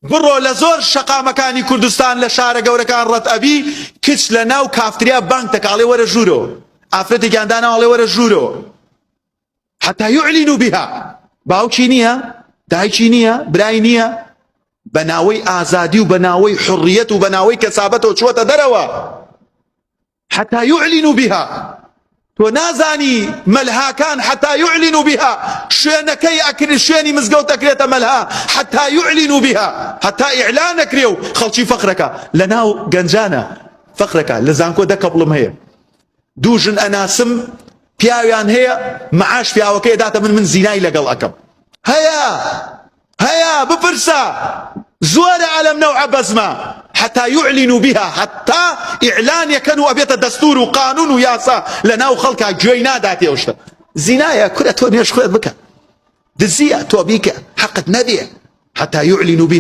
بڕۆ لە زۆر شەقامەکانی کوردستان لە شارە گەورەکان ڕەت ئەبی کچ لە ناو کافتریا بانگ دەکا ئەڵێ وەرە ژوورەوە ئافرەتێکیان داناوە ئەڵێ وەرە ژوورەوە حتا يعلنوا بها باوکی نییە دایکی نییە برای نییە بە ناوەی ئازادی و بە ناوەی حڕیەت و بە ناوەی کەسابەتەوە چووەتە دەرەوە حتى يعلنوا بها تۆ نازانی مەلهاکان حتى يعلنوا بها شوێنەکەی ئەکرێ شوێنی مزگەوت ئەکرێتە مەلها حتى يعلنوا بها حتا ئیعلان ئەکرێ و خەڵکی فەخرەکە لە ناو گەنجانە فەخرەکە لە زانکۆ دە کەپڵم هەیە دوو ژن ئەناسم پیاویان هەیە معاش پیاوەکەی داتە من من زینای لەگەڵ ئەکەم هەیە هەیە بپرسە زۆرە ئەلەم نەوعە بەزمە حتا يعلنوا بها حتا ئیعلان یەکەن و ئەبێتە دەستور و قانون و یاسا لە ناو خەڵکا گوێی ناداتێ ئەو شتە زینایە کورە تۆ نوێژ خۆت بکە دزیە تۆ بیکە حەقت نەبێ حتا يعلنوا بها.